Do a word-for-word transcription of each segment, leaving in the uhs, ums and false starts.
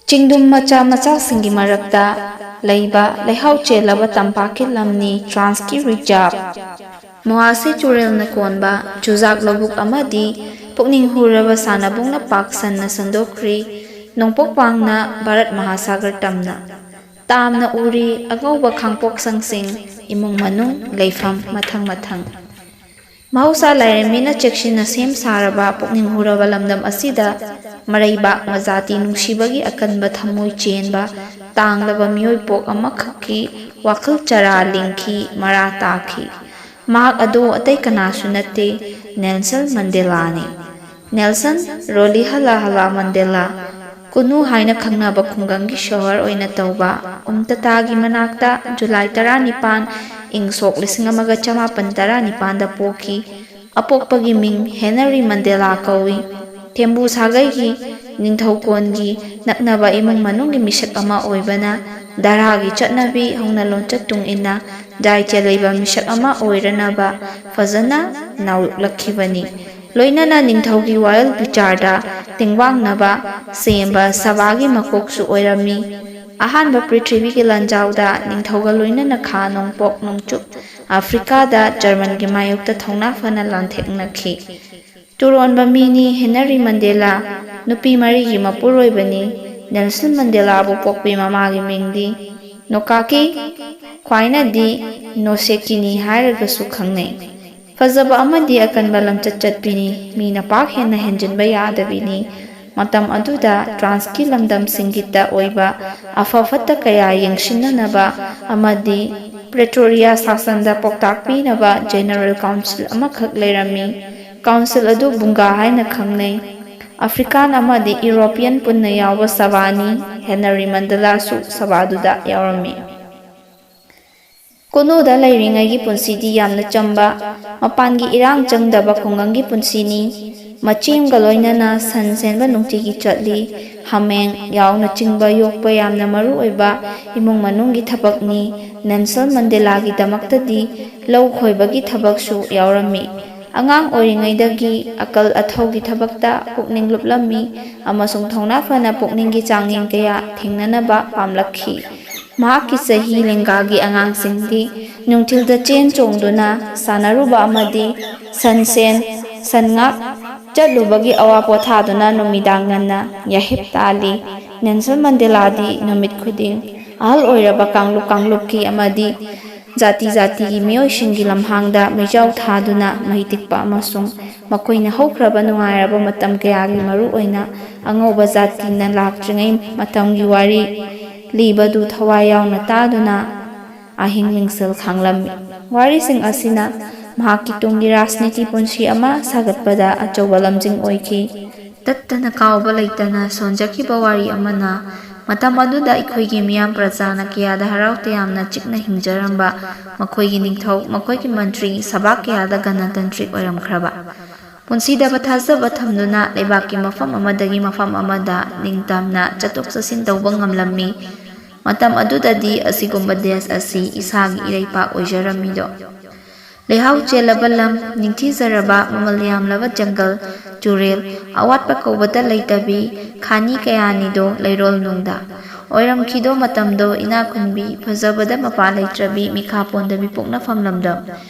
ꯆꯤꯡꯗꯨꯝ ꯃꯆꯥ ꯃꯆꯥꯁꯤꯡꯒꯤ ꯃꯔꯛꯇ ꯂꯩꯕ ꯂꯩꯍꯥꯎ ꯆꯦꯜꯂꯕ ꯇꯝꯄꯥꯛꯀꯤ ꯂꯝꯅꯤ ꯇ꯭ꯔꯥꯟꯁꯀꯤ ꯔꯤꯖꯥꯔꯚ꯫ ꯃꯣꯍꯥꯁꯤ ꯇꯨꯔꯦꯜꯅ ꯀꯣꯟꯕ ꯆꯨꯖꯥꯛ ꯂꯧꯕꯨꯛ ꯑꯃꯗꯤ ꯄꯨꯛꯅꯤꯡ ꯍꯨꯔꯕ ꯁꯥꯟꯅꯕꯨꯡꯅ ꯄꯥꯛ ꯁꯟꯅ ꯁꯟꯗꯣꯛꯈ꯭ꯔꯤ꯫ ꯅꯣꯡꯄꯣꯛ ꯋꯥꯡꯅ ꯚꯥꯔꯠ ꯃꯍꯥꯁꯥꯒꯔ ꯇꯝꯅ ꯇꯥꯝꯅ ꯎꯔꯤ ꯑꯉꯧꯕ ꯈꯥꯡꯄꯣꯛꯁꯪꯁꯤꯡ, ꯏꯃꯨꯡ ꯃꯅꯨꯡ, ꯂꯩꯐꯝ ꯃꯊꯪ ꯃꯊꯪ꯫ ꯃꯍꯧꯁꯥ ꯂꯥꯏꯔꯦꯝꯕꯤꯅ ꯆꯦꯛꯁꯤꯟꯅ ꯁꯦꯝ ꯁꯥꯔꯕ ꯄꯨꯛꯅꯤꯡ ꯍꯨꯔꯕ ꯂꯝꯗꯝ ꯑꯁꯤꯗ ꯃꯔꯩꯕꯥꯛ ꯃꯖꯥꯇꯤ ꯅꯨꯡꯁꯤꯕꯒꯤ ꯑꯀꯟꯕ ꯊꯃꯣꯏ ꯆꯦꯟꯕ ꯇꯥꯡꯂꯕ ꯃꯤꯑꯣꯏ ꯄꯣꯛ ꯑꯃꯈꯛꯀꯤ ꯋꯥꯈꯜ ꯆꯔꯥ ꯂꯤꯡꯈꯤ, ꯃꯔꯥ ꯇꯥꯈꯤ꯫ ꯃꯍꯥꯛ ꯑꯗꯨ ꯑꯇꯩ ꯀꯅꯥꯁꯨ ꯅꯠꯇꯦ, ꯅꯦꯜꯁꯟ ꯃꯟꯗꯦꯂꯥꯅꯤ꯫ ꯅꯦꯜꯁꯟ ꯔꯣꯂꯤꯍꯂꯥꯍꯂꯥ ꯃꯟꯗꯦꯂꯥ, ꯀꯨꯅꯨ ꯍꯥꯏꯅ ꯈꯪꯅꯕ ꯈꯨꯡꯒꯪꯒꯤ ꯁꯣꯍꯔ ꯑꯣꯏꯅ ꯇꯧꯕ ꯎꯝꯇꯇꯥꯒꯤ ꯃꯅꯥꯛꯇ ꯖꯨꯂꯥꯏ ꯇꯔꯥꯅꯤꯄꯥꯟ, ꯏꯪ ꯁꯣꯛ ꯂꯤꯁꯤꯡ ꯑꯃꯒ ꯆꯃꯥꯄꯟ ꯇꯔꯥꯅꯤꯄꯥꯟꯗ ꯄꯣꯛꯈꯤ꯫ ꯑꯄꯣꯛꯄꯒꯤ ꯃꯤꯡ ꯍꯦꯅꯔꯤ ꯃꯟꯗꯦꯂꯥ ꯀꯧꯏ꯫ ꯊꯦꯝꯕꯨ ꯁꯥꯒꯩꯒꯤ ꯅꯤꯡꯊꯧꯀꯣꯟꯒꯤ ꯅꯛꯅꯕ ꯏꯃꯨꯡ ꯃꯅꯨꯡꯒꯤ ꯃꯤꯁꯛ ꯑꯃ ꯑꯣꯏꯕꯅ ꯙꯔꯥꯒꯤ ꯆꯠꯅꯕꯤ ꯍꯧꯅ ꯂꯣꯟꯆꯠ ꯇꯨꯡ ꯏꯟꯅ ꯖꯥꯏꯇ꯭ꯌ ꯂꯩꯕ ꯃꯤꯁꯛ ꯑꯃ ꯑꯣꯏꯔꯅꯕ ꯐꯖꯅ ꯅꯥꯎꯌꯣꯛꯂꯛꯈꯤꯕꯅꯤ꯫ ꯂꯣꯏꯅꯅ ꯅꯤꯡꯊꯧꯒꯤ ꯋꯥꯌꯦꯜ ꯕꯤꯆꯥꯔꯗ ꯇꯦꯡꯕꯥꯡꯅꯕ ꯁꯦꯝꯕ ꯁꯚꯥꯒꯤ ꯃꯀꯣꯛꯁꯨ ꯑꯣꯏꯔꯝꯃꯤ꯫ ꯑꯍꯥꯟꯕ ꯄ꯭ꯔꯤꯊꯤꯕꯤꯒꯤ ꯂꯥꯟꯖꯥꯎꯗ ꯅꯤꯡꯊꯧꯒ ꯂꯣꯏꯅꯅ ꯈꯥ ꯅꯣꯡꯄꯣꯛ ꯅꯣꯡꯆꯨꯞ ꯑꯐ꯭ꯔꯤꯀꯥꯗ ꯖꯔꯃꯟꯒꯤ ꯃꯥꯌꯣꯛꯇ ꯊꯧꯅꯥ ꯐꯅ ꯂꯥꯟꯊꯦꯡꯅꯈꯤ꯫ ꯇꯨꯔꯣꯟꯕ ꯃꯤꯅꯤ ꯍꯦꯅꯔꯤ ꯃꯟꯗꯦꯂꯥ, ꯅꯨꯄꯤ ꯃꯔꯤꯒꯤ ꯃꯄꯨꯔꯣꯏꯕꯅꯤ꯫ ꯅꯦꯜꯁꯟ ꯃꯟꯗꯦꯂꯥꯕꯨ ꯄꯣꯛꯄꯤ ꯃꯃꯥꯒꯤ ꯃꯤꯡꯗꯤ ꯅꯣꯀꯥꯀꯤ, ꯈ꯭ꯋꯥꯏꯅꯗꯤ ꯅꯣꯁꯦꯀꯤꯅꯤ ꯍꯥꯏꯔꯒꯁꯨ ꯈꯪꯅꯩ꯫ ꯐꯖꯕ ꯑꯃꯗꯤ ꯑꯀꯟꯕ ꯂꯝꯆꯠ ꯆꯠꯄꯤꯅꯤ, ꯃꯤꯅ ꯄꯥꯛ ꯍꯦꯟꯅ ꯍꯦꯟꯖꯤꯟꯕ ꯌꯥꯗꯕꯤꯅꯤ꯫ ꯃꯇꯝ ꯑꯗꯨꯗ ꯇ꯭ꯔꯥꯟꯁꯀꯤ ꯂꯝꯗꯝꯁꯤꯡꯒꯤꯇ ꯑꯣꯏꯕ ꯑꯐ ꯐꯠꯇ ꯀꯌꯥ ꯌꯦꯡꯁꯤꯟꯅꯅꯕ ꯑꯃꯗꯤ ꯄ꯭ꯔꯦꯇꯣꯔꯤꯌꯥ ꯁꯥꯁꯟꯗ ꯄꯥꯎꯇꯥꯛ ꯄꯤꯅꯕ ꯖꯦꯅꯔꯦꯜ ꯀꯥꯎꯟꯁꯤꯜ ꯑꯃꯈꯛ ꯂꯩꯔꯝꯃꯤ꯫ ꯀꯥꯎꯟꯁꯤꯜ ꯑꯗꯨ ꯕꯨꯡꯒꯥ ꯍꯥꯏꯅ ꯈꯪꯅꯩ꯫ ꯑꯐ꯭ꯔꯤꯀꯥꯟ ꯑꯃꯗꯤ ꯌꯨꯔꯣꯄꯤꯌꯟ ꯄꯨꯟꯅ ꯌꯥꯎꯕ ꯁꯚꯥꯅꯤ꯫ ꯍꯦꯅꯔꯤ ꯃꯟꯗꯦꯂꯥꯁꯨ ꯁꯚꯥꯗꯨꯗ ꯌꯥꯎꯔꯝꯃꯤ꯫ ꯀꯨꯅꯨꯗ ꯂꯩꯔꯤꯉꯩꯒꯤ ꯄꯨꯟꯁꯤꯗꯤ ꯌꯥꯝꯅ ꯆꯝꯕ, ꯃꯄꯥꯟꯒꯤ ꯏꯔꯥꯡ ꯆꯪꯗꯕ ꯈꯨꯡꯒꯪꯒꯤ ꯄꯨꯟꯁꯤꯅꯤ꯫ ꯃꯆꯦ ꯑꯃꯒ ꯂꯣꯏꯅꯅ ꯁꯟ ꯁꯦꯟꯕ ꯅꯨꯡꯇꯤꯒꯤ ꯆꯠꯂꯤ꯫ ꯍꯥꯃꯦꯡ, ꯌꯥꯎꯅꯆꯤꯡꯕ ꯌꯣꯛꯄ ꯌꯥꯝꯅ ꯃꯔꯨ ꯑꯣꯏꯕ ꯏꯃꯨꯡ ꯃꯅꯨꯡꯒꯤ ꯊꯕꯛꯅꯤ꯫ ꯅꯦꯜꯁꯟ ꯃꯟꯗꯦꯂꯥꯒꯤꯗꯃꯛꯇꯗꯤ ꯂꯧ ꯈꯣꯏꯕꯒꯤ ꯊꯕꯛꯁꯨ ꯌꯥꯎꯔꯝꯃꯤ꯫ ꯑꯉꯥꯡ ꯑꯣꯏꯔꯤꯉꯩꯗꯒꯤ ꯑꯀꯜ ꯑꯊꯧꯒꯤ ꯊꯕꯛꯇ ꯄꯨꯛꯅꯤꯡ ꯂꯨꯞꯂꯝꯃꯤ ꯑꯃꯁꯨꯡ ꯊꯧꯅꯥ ꯐꯅ ꯄꯨꯛꯅꯤꯡꯒꯤ ꯆꯥꯡꯌꯦꯡ ꯀꯌꯥ ꯊꯦꯡꯅꯅꯕ ꯄꯥꯝꯂꯛꯈꯤ꯫ ꯃꯍꯥꯛꯀꯤ ꯆꯍꯤ ꯂꯦꯡꯒꯥꯒꯤ ꯑꯉꯥꯡꯁꯤꯡꯗꯤ ꯅꯨꯡꯊꯤꯜꯗ ꯆꯦꯟ ꯆꯣꯡꯗꯨꯅ ꯁꯥꯟꯅꯔꯨꯕ ꯑꯃꯗꯤ ꯁꯟꯁꯦꯟ, ꯁꯟꯉꯥꯛ ꯆꯠꯂꯨꯕꯒꯤ ꯑꯋꯥ ꯄꯣꯊꯥꯗꯨꯅ ꯅꯨꯃꯤꯗꯥꯡ ꯉꯟꯅ ꯌꯥꯍꯤꯞ ꯇꯥꯜꯂꯤ꯫ ꯅꯦꯜꯁꯟ ꯃꯟꯗꯦꯂꯥꯗꯤ ꯅꯨꯃꯤꯠ ꯈꯨꯗꯤꯡ ꯑꯍꯜ ꯑꯣꯏꯔꯕ ꯀꯥꯡꯂꯨꯞ ꯀꯥꯡꯂꯨꯞꯀꯤ ꯑꯃꯗꯤ ꯖꯥꯇꯤ ꯖꯥꯇꯤꯒꯤ ꯃꯤꯑꯣꯏꯁꯤꯡꯒꯤ ꯂꯝꯍꯥꯡꯗ ꯃꯩꯖꯥꯎ ꯊꯥꯗꯨꯅ ꯃꯍꯩ ꯇꯤꯛꯄ ꯑꯃꯁꯨꯡ ꯃꯈꯣꯏꯅ ꯍꯧꯈ꯭ꯔꯕ ꯅꯨꯡꯉꯥꯏꯔꯕ ꯃꯇꯝ ꯀꯌꯥꯒꯤ, ꯃꯔꯨꯑꯣꯏꯅ ꯑꯉꯧꯕ ꯖꯥꯇꯤꯅ ꯂꯥꯛꯇ꯭ꯔꯤꯉꯩ ꯃꯇꯝꯒꯤ ꯋꯥꯔꯤ ꯂꯤꯕꯗꯨ ꯊꯋꯥꯏ ꯌꯥꯎꯅ ꯇꯥꯗꯨꯅ ꯑꯍꯤꯡ ꯃꯤꯡꯁꯦꯜ ꯈꯥꯡꯂꯝꯃꯤ꯫ ꯋꯥꯔꯤꯁꯤꯡ ꯑꯁꯤꯅ ꯃꯍꯥꯛꯀꯤ ꯇꯨꯡꯒꯤ ꯔꯥꯖꯅꯤꯇꯤ ꯄꯨꯟꯁꯤ ꯑꯃ ꯁꯥꯒꯠꯄꯗ ꯑꯆꯧꯕ ꯂꯝꯖꯤꯡ ꯑꯣꯏꯈꯤ꯫ ꯇꯠꯇꯅ ꯀꯥꯎꯕ ꯂꯩꯇꯅ ꯁꯣꯟꯖꯈꯤꯕ ꯋꯥꯔꯤ ꯑꯃꯅ, ꯃꯇꯝ ꯑꯗꯨꯗ ꯑꯩꯈꯣꯏꯒꯤ ꯃꯤꯌꯥꯝ ꯄ꯭ꯔꯖꯥꯅ ꯀꯌꯥꯗ ꯍꯔꯥꯎ ꯇꯌꯥꯝꯅ ꯆꯤꯛꯅ ꯍꯤꯡꯖꯔꯝꯕ, ꯃꯈꯣꯏꯒꯤ ꯅꯤꯡꯊꯧ, ꯃꯈꯣꯏꯒꯤ ꯃꯟꯇ꯭ꯔꯤ, ꯁꯚꯥ ꯀꯌꯥꯗ ꯒꯅꯇꯟꯇ꯭ꯔꯤꯛ ꯑꯣꯏꯔꯝꯈ꯭ꯔꯕ, ꯄꯨꯟꯁꯤꯗꯕ ꯊꯥꯖꯕ ꯊꯝꯗꯨꯅ ꯂꯩꯕꯥꯛꯀꯤ ꯃꯐꯝ ꯑꯃꯗꯒꯤ ꯃꯐꯝ ꯑꯃꯗ ꯅꯤꯡꯇꯝꯅ ꯆꯠꯊꯣꯛ ꯆꯠꯁꯤꯟ ꯇꯧꯕ ꯉꯝꯂꯝꯃꯤ꯫ ꯃꯇꯝ ꯑꯗꯨꯗꯗꯤ ꯑꯁꯤꯒꯨꯝꯕ ꯗꯦꯁ ꯑꯁꯤ ꯏꯁꯥꯒꯤ ꯏꯔꯩꯄꯥꯛ ꯑꯣꯏꯖꯔꯝꯃꯤꯗꯣ꯫ ꯂꯩꯍꯥꯎ ꯆꯦꯜꯂꯕ ꯂꯝ, ꯅꯤꯡꯊꯤꯖꯔꯕ ꯃꯃꯜ ꯌꯥꯝꯂꯕ ꯖꯪꯒꯜ, ꯇꯨꯔꯦꯜ, ꯑꯋꯥꯠꯄ ꯀꯧꯕꯇ ꯂꯩꯇꯕꯤ, ꯈꯥꯅꯤ ꯀꯌꯥꯅꯤꯗꯣ ꯂꯩꯔꯣꯜ ꯅꯨꯡꯗ ꯑꯣꯏꯔꯝꯈꯤꯗꯣ꯫ ꯃꯇꯝꯗꯣ ꯏꯅꯥꯛ ꯈꯨꯟꯕꯤ, ꯐꯖꯕꯗ ꯃꯄꯥ ꯂꯩꯇ꯭ꯔꯕꯤ, ꯃꯤꯈꯥ ꯄꯣꯟꯗꯕꯤ ꯄꯣꯛꯅꯐꯝ ꯂꯝꯗꯝ꯫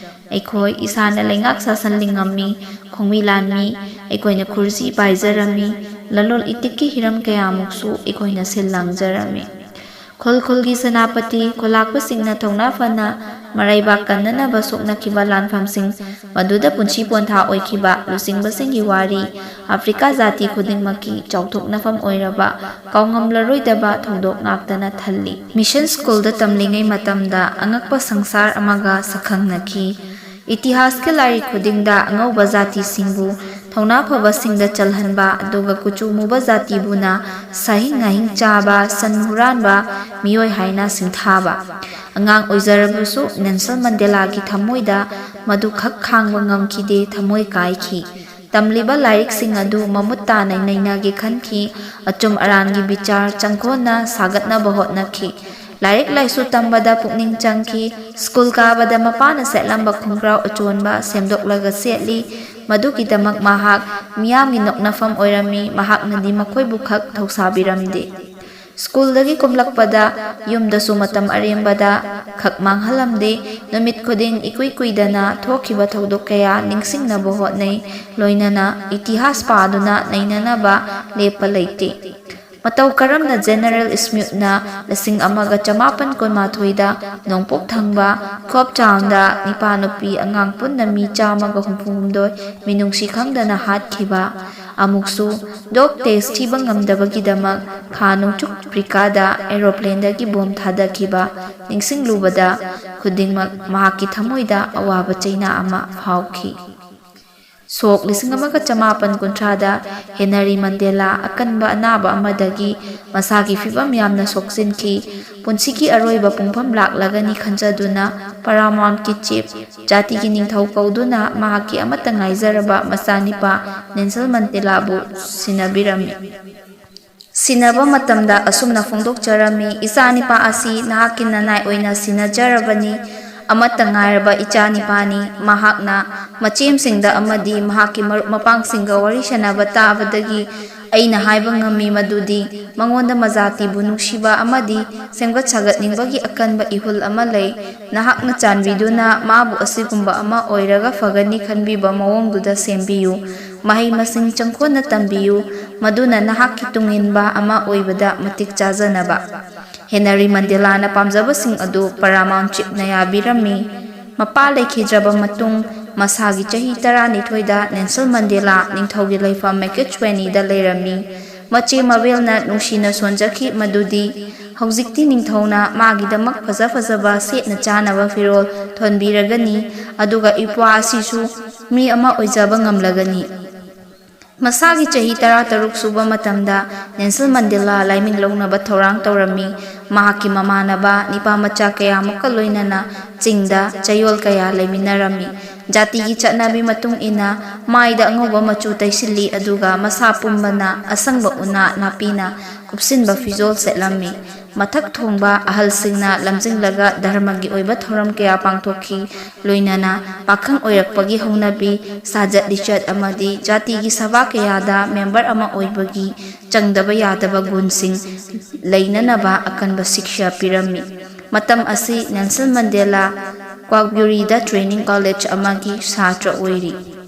ꯑꯩꯈꯣꯏ ꯏꯁꯥꯅ ꯂꯩꯉꯥꯛ ꯁꯥꯁꯟ ꯂꯤꯡꯉꯝꯃꯤ, ꯈꯣꯡꯃꯤ ꯂꯥꯟꯃꯤ ꯑꯩꯈꯣꯏꯅ ꯈꯨꯔꯖꯤ ꯄꯥꯏꯖꯔꯝꯃꯤ, ꯂꯂꯣꯜ ꯏꯇꯤꯛꯀꯤ ꯍꯤꯔꯝ ꯀꯌꯥꯃꯨꯛꯁꯨ ꯑꯩꯈꯣꯏꯅ ꯁꯤꯜ ꯂꯥꯡꯖꯔꯝꯃꯤ꯫ ꯈꯨꯜ ꯈꯨꯜꯒꯤ ꯁꯦꯅꯥꯄꯇꯤ, ꯈꯨꯂꯥꯛꯄꯁꯤꯡꯅ ꯊꯧꯅꯥ ꯐꯅ ꯃꯔꯩꯕꯥꯛ ꯀꯟꯅꯅꯕ ꯁꯣꯛꯅꯈꯤꯕ ꯂꯥꯟꯐꯝꯁꯤꯡ, ꯃꯗꯨꯗ ꯄꯨꯟꯁꯤ ꯄꯣꯟꯊꯥ ꯑꯣꯏꯈꯤꯕ ꯂꯨꯆꯤꯡꯕꯁꯤꯡꯒꯤ ꯋꯥꯔꯤ, ꯑꯐ꯭ꯔꯤꯀꯥ ꯖꯥꯇꯤ ꯈꯨꯗꯤꯡꯃꯛꯀꯤ ꯆꯥꯎꯊꯣꯛꯅꯐꯝ ꯑꯣꯏꯔꯕ ꯀꯥꯎꯉꯝꯂꯔꯣꯏꯗꯕ ꯊꯧꯗꯣꯛ ꯉꯥꯛꯇꯅ ꯊꯜꯂꯤ꯫ ꯃꯤꯁꯟ ꯁ꯭ꯀꯨꯜꯗ ꯇꯝꯂꯤꯉꯩ ꯃꯇꯝꯗ ꯑꯉꯛꯄ ꯁꯪꯁꯥꯔ ꯑꯃꯒ ꯁꯛꯈꯪꯅꯈꯤ꯫ ꯏꯇꯤꯍꯥꯁꯀꯤ ꯂꯥꯏꯔꯤꯛ ꯈꯨꯗꯤꯡꯗ ꯑꯉꯧꯕ ꯖꯥꯇꯤꯁꯤꯡꯕꯨ ꯊꯧꯅꯥ ꯐꯕꯁꯤꯡꯗ ꯆꯜꯍꯟꯕ, ꯑꯗꯨꯒ ꯀꯨꯆꯨ ꯃꯨꯕ ꯖꯥꯇꯤꯕꯨꯅ ꯁꯥꯍꯤꯡ ꯅꯥꯍꯤꯡ ꯆꯥꯕ, ꯁꯟ ꯍꯨꯔꯥꯟꯕ ꯃꯤꯑꯣꯏ ꯍꯥꯏꯅ ꯁꯤꯡꯊꯥꯕ꯫ ꯑꯉꯥꯡ ꯑꯣꯏꯖꯔꯕꯁꯨ ꯅꯦꯜꯁꯟ ꯃꯟꯗꯦꯂꯥꯒꯤ ꯊꯃꯣꯏꯗ ꯃꯗꯨ ꯈꯛ ꯈꯥꯡꯕ ꯉꯝꯈꯤꯗꯦ, ꯊꯃꯣꯏ ꯀꯥꯏꯈꯤ꯫ ꯇꯝꯂꯤꯕ ꯂꯥꯏꯔꯤꯛꯁꯤꯡ ꯑꯗꯨ ꯃꯃꯨꯠ ꯇꯥꯅ ꯅꯩꯅꯒꯦ ꯈꯟꯈꯤ꯫ ꯑꯆꯨꯝ ꯑꯔꯥꯟꯒꯤ ꯕꯤꯆꯥꯔ ꯆꯪꯈꯣꯟꯅ ꯁꯥꯒꯠꯅꯕ ꯍꯣꯠꯅꯈꯤ꯫ ꯂꯥꯏꯔꯤꯛ ꯂꯥꯏꯁꯨ ꯇꯝꯕꯗ ꯄꯨꯛꯅꯤꯡ ꯆꯪꯈꯤ꯫ ꯁ꯭ꯀꯨꯜ ꯀꯥꯕꯗ ꯃꯄꯥꯅ ꯁꯦꯠꯂꯝꯕ ꯈꯣꯡꯒ꯭ꯔꯥꯎ ꯑꯆꯣꯟꯕ ꯁꯦꯝꯗꯣꯛꯂꯒ ꯁꯦꯠꯂꯤ꯫ ꯃꯗꯨꯒꯤꯗꯃꯛ ꯃꯍꯥꯛ ꯃꯤꯌꯥꯝꯒꯤ ꯅꯣꯛꯅꯐꯝ ꯑꯣꯏꯔꯝꯃꯤ꯫ ꯃꯍꯥꯛꯅꯗꯤ ꯃꯈꯣꯏꯕꯨ ꯈꯛ ꯊꯧꯁꯥꯕꯤꯔꯝꯗꯦ꯫ ꯁ꯭ꯀꯨꯜꯗꯒꯤ ꯀꯨꯝꯂꯛꯄꯗ ꯌꯨꯝꯗꯁꯨ ꯃꯇꯝ ꯑꯔꯦꯝꯕꯗ ꯈꯛ ꯃꯥꯡꯍꯜꯂꯝꯗꯦ꯫ ꯅꯨꯃꯤꯠ ꯈꯨꯗꯤꯡ ꯏꯀꯨꯏ ꯀꯨꯏꯗꯅ ꯊꯣꯛꯈꯤꯕ ꯊꯧꯗꯣꯛ ꯀꯌꯥ ꯅꯤꯡꯁꯤꯡꯅꯕ ꯍꯣꯠꯅꯩ꯫ ꯂꯣꯏꯅꯅ ꯏꯇꯤꯍꯥꯁ ꯄꯥꯗꯨꯅ ꯅꯩꯅꯅꯕ ꯂꯦꯞꯄ ꯂꯩꯇꯦ꯫ ꯃꯇꯧ ꯀꯔꯝꯅ ꯖꯦꯅꯔꯦꯜ ꯁ꯭ꯃꯤꯠꯅ ꯂꯤꯁꯤꯡ ꯑꯃꯒ ꯆꯃꯥꯄꯟ ꯀꯨꯟꯃꯥꯊꯣꯏꯗ ꯅꯣꯡꯄꯣꯛ ꯊꯪꯕ ꯀꯣꯞ ꯇꯥꯎꯟꯗ ꯅꯤꯄꯥ ꯅꯨꯄꯤ ꯑꯉꯥꯡ ꯄꯨꯟꯅ ꯃꯤ ꯆꯥꯝꯃꯒ ꯍꯨꯝꯐꯨ ꯍꯨꯝꯗꯣꯏ ꯃꯤꯅꯨꯡꯁꯤ ꯈꯪꯗꯅ ꯍꯥꯠꯈꯤꯕ, ꯑꯃꯨꯛꯁꯨ ꯗꯣꯛ ꯇꯦꯁ ꯊꯤꯕ ꯉꯝꯗꯕꯒꯤꯗꯃꯛ ꯈꯥ ꯅꯣꯡꯆꯨꯞ ꯑꯐ꯭ꯔꯤꯀꯥꯗ ꯑꯦꯔꯣꯄ꯭ꯂꯦꯟꯗꯒꯤ ꯕꯣꯝ ꯊꯥꯗꯈꯤꯕ ꯅꯤꯡꯁꯤꯡꯂꯨꯕꯗ ꯈꯨꯗꯤꯡꯃꯛ ꯃꯍꯥꯛꯀꯤ ꯊꯃꯣꯏꯗ ꯑꯋꯥꯕ ꯆꯩꯅꯥ ꯑꯃ ꯐꯥꯎꯈꯤ꯫ ꯁꯣꯛ ꯂꯤꯁꯤꯡ ꯑꯃꯒ ꯆꯃꯥꯄꯟ ꯀꯨꯟꯊ꯭ꯔꯥꯗ ꯍꯦꯅꯔꯤ ꯃꯟꯗꯦꯂꯥ ꯑꯀꯟꯕ ꯑꯅꯥꯕ ꯑꯃꯗꯒꯤ ꯃꯁꯥꯒꯤ ꯐꯤꯕꯝ ꯌꯥꯝꯅ ꯁꯣꯛꯆꯤꯟꯈꯤ꯫ ꯄꯨꯟꯁꯤꯒꯤ ꯑꯔꯣꯏꯕ ꯄꯨꯡꯐꯝ ꯂꯥꯛꯂꯒꯅꯤ ꯈꯟꯖꯗꯨꯅ ꯄꯔꯥꯃꯥꯎꯟꯀꯤ ꯆꯤꯐ, ꯖꯥꯇꯤꯒꯤ ꯅꯤꯡꯊꯧ ꯀꯧꯗꯨꯅ ꯃꯍꯥꯛꯀꯤ ꯑꯃꯠꯇ ꯉꯥꯏꯖꯔꯕ ꯃꯆꯥꯅꯤꯄꯥ ꯅꯦꯜꯁꯟ ꯃꯟꯗꯦꯂꯥꯕꯨ ꯁꯤꯟꯅꯕꯤꯔꯝꯃꯤ꯫ ꯁꯤꯟꯅꯕ ꯃꯇꯝꯗ ꯑꯁꯨꯝꯅ ꯐꯣꯡꯗꯣꯛꯆꯔꯝꯃꯤ, "ꯏꯆꯥꯅꯤꯄꯥ ꯑꯁꯤ ꯅꯍꯥꯛꯀꯤ ꯅꯅꯥꯏ ꯑꯣꯏꯅ ꯁꯤꯟꯅꯖꯔꯕꯅꯤ꯫ ꯑꯃꯠꯇ ꯉꯥꯏꯔꯕ ꯏꯆꯥꯅꯤꯄꯥꯅꯤ꯫ ꯃꯍꯥꯛꯅ ꯃꯆꯦꯝꯁꯤꯡꯗ ꯑꯃꯗꯤ ꯃꯍꯥꯛꯀꯤ ꯃꯔꯨꯞ ꯃꯄꯥꯡꯁꯤꯡꯒ ꯋꯥꯔꯤ ꯁꯥꯟꯅꯕ ꯇꯥꯕꯗꯒꯤ ꯑꯩꯅ ꯍꯥꯏꯕ ꯉꯝꯃꯤ ꯃꯗꯨꯗꯤ ꯃꯉꯣꯟꯗ ꯃꯖꯥꯇꯤꯕꯨ ꯅꯨꯡꯁꯤꯕ ꯑꯃꯗꯤ ꯁꯦꯝꯒꯠ ꯁꯥꯒꯠꯅꯤꯡꯕꯒꯤ ꯑꯀꯟꯕ ꯏꯍꯨꯜ ꯑꯃ ꯂꯩ꯫ ꯅꯍꯥꯛꯅ ꯆꯥꯟꯕꯤꯗꯨꯅ ꯃꯥꯕꯨ ꯑꯁꯤꯒꯨꯝꯕ ꯑꯃ ꯑꯣꯏꯔꯒ ꯐꯒꯅꯤ ꯈꯟꯕꯤꯕ ꯃꯑꯣꯡꯗꯨꯗ ꯁꯦꯝꯕꯤꯌꯨ꯫ ꯃꯍꯩ ꯃꯁꯤꯡ ꯆꯪꯈꯣꯟꯅ ꯇꯝꯕꯤꯌꯨ, ꯃꯗꯨꯅ ꯅꯍꯥꯛꯀꯤ ꯇꯨꯡꯏꯟꯕ ꯑꯃ ꯑꯣꯏꯕꯗ ꯃꯇꯤꯛ ꯆꯥꯖꯅꯕ꯫" ꯍꯦꯅꯔꯤ ꯃꯟꯗꯦꯂꯥꯅ ꯄꯥꯝꯖꯕꯁꯤꯡ ꯑꯗꯨ ꯄꯔꯥꯃꯥꯎꯟ ꯆꯤꯐꯅ ꯌꯥꯕꯤꯔꯝꯃꯤ꯫ ꯃꯄꯥ ꯂꯩꯈꯤꯗ꯭ꯔꯕ ꯃꯇꯨꯡ ꯃꯁꯥꯒꯤ ꯆꯍꯤ ꯇꯔꯥꯅꯤꯊꯣꯏꯗ ꯅꯦꯜꯁꯟ ꯃꯟꯗꯦꯂꯥ ꯅꯤꯡꯊꯧꯒꯤ ꯂꯩꯐꯝ ꯃꯦꯀꯦꯆ꯭ꯋꯦꯅꯤꯗ ꯂꯩꯔꯝꯃꯤ꯫ ꯃꯆꯦ ꯃꯥꯕꯦꯜꯅ ꯅꯨꯡꯁꯤꯅ ꯁꯣꯟꯖꯈꯤ ꯃꯗꯨꯗꯤ, "ꯍꯧꯖꯤꯛꯇꯤ ꯅꯤꯡꯊꯧꯅ ꯃꯥꯒꯤꯗꯃꯛ ꯐꯖ ꯐꯖꯕ ꯁꯦꯠꯅ ꯆꯥꯅꯕ ꯐꯤꯔꯣꯜ ꯊꯣꯟꯕꯤꯔꯒꯅꯤ, ꯑꯗꯨꯒ ꯏꯄ꯭ꯋꯥ ꯑꯁꯤꯁꯨ ꯃꯤ ꯑꯃ ꯑꯣꯏꯖꯕ ꯉꯝꯂꯒꯅꯤ꯫" ꯃꯁꯥꯒꯤ ꯆꯍꯤ ꯇꯔꯥꯇꯔꯨꯛ ꯁꯨꯕ ꯃꯇꯝꯗ ꯅꯦꯜꯁꯟ ꯃꯟꯗꯦꯂꯥ ꯂꯥꯏꯃꯤꯡ ꯂꯧꯅꯕ ꯊꯧꯔꯥꯡ ꯇꯧꯔꯝꯃꯤ꯫ ꯃꯍꯥꯛꯀꯤ ꯃꯃꯥꯟꯅꯕ ꯅꯤꯄꯥ ꯃꯆꯥ ꯀꯌꯥꯃꯨꯛꯀ ꯂꯣꯏꯅꯅ ꯆꯤꯡꯗ ꯆꯌꯣꯜ ꯀꯌꯥ ꯂꯩꯃꯤꯟꯅꯔꯝꯃꯤ꯫ ꯖꯥꯇꯤꯒꯤ ꯆꯠꯅꯕꯤ ꯃꯇꯨꯡ ꯏꯟꯅ ꯃꯥꯏꯗ ꯑꯉꯧꯕ ꯃꯆꯨ ꯇꯩꯁꯤꯜꯂꯤ, ꯑꯗꯨꯒ ꯃꯁꯥ ꯄꯨꯝꯕꯅ ꯑꯁꯪꯕ ꯎꯅꯥ ꯅꯥꯄꯤꯅ ꯀꯨꯞꯁꯤꯟꯕ ꯐꯤꯖꯣꯜ ꯁꯦꯠꯂꯝꯃꯤ꯫ ꯃꯊꯛ ꯊꯣꯡꯕ ꯑꯍꯜꯁꯤꯡꯅ ꯂꯝꯖꯤꯡꯂꯒ ꯙꯔꯃꯒꯤ ꯑꯣꯏꯕ ꯊꯧꯔꯝ ꯀꯌꯥ ꯄꯥꯡꯊꯣꯛꯈꯤ꯫ ꯂꯣꯏꯅꯅ ꯄꯥꯈꯪ ꯑꯣꯏꯔꯛꯄꯒꯤ ꯍꯧꯅꯕꯤ, ꯁꯥꯖꯠ ꯂꯤꯆꯠ ꯑꯃꯗꯤ ꯖꯥꯇꯤꯒꯤ ꯁꯚꯥ ꯀꯌꯥꯗ ꯃꯦꯝꯕꯔ ꯑꯃ ꯑꯣꯏꯕꯒꯤ ꯆꯪꯗꯕ ꯌꯥꯗꯕ ꯒꯨꯟꯁꯤꯡ ꯂꯩꯅꯅꯕ ꯑꯀꯟꯕ ꯁꯤꯛꯁꯥ ꯄꯤꯔꯝꯃꯤ꯫ ꯃꯇꯝ ꯑꯁꯤ ꯅꯦꯜꯁꯟ ꯃꯟꯗꯦꯂꯥ ꯀ꯭ꯋꯥꯛꯕ꯭ꯌꯨꯔꯤꯗ ꯇ꯭ꯔꯦꯅꯤꯡ ꯀꯣꯂꯦꯖ ꯑꯃꯒꯤ ꯁꯥꯇ꯭ꯔ ꯑꯣꯏꯔꯤ꯫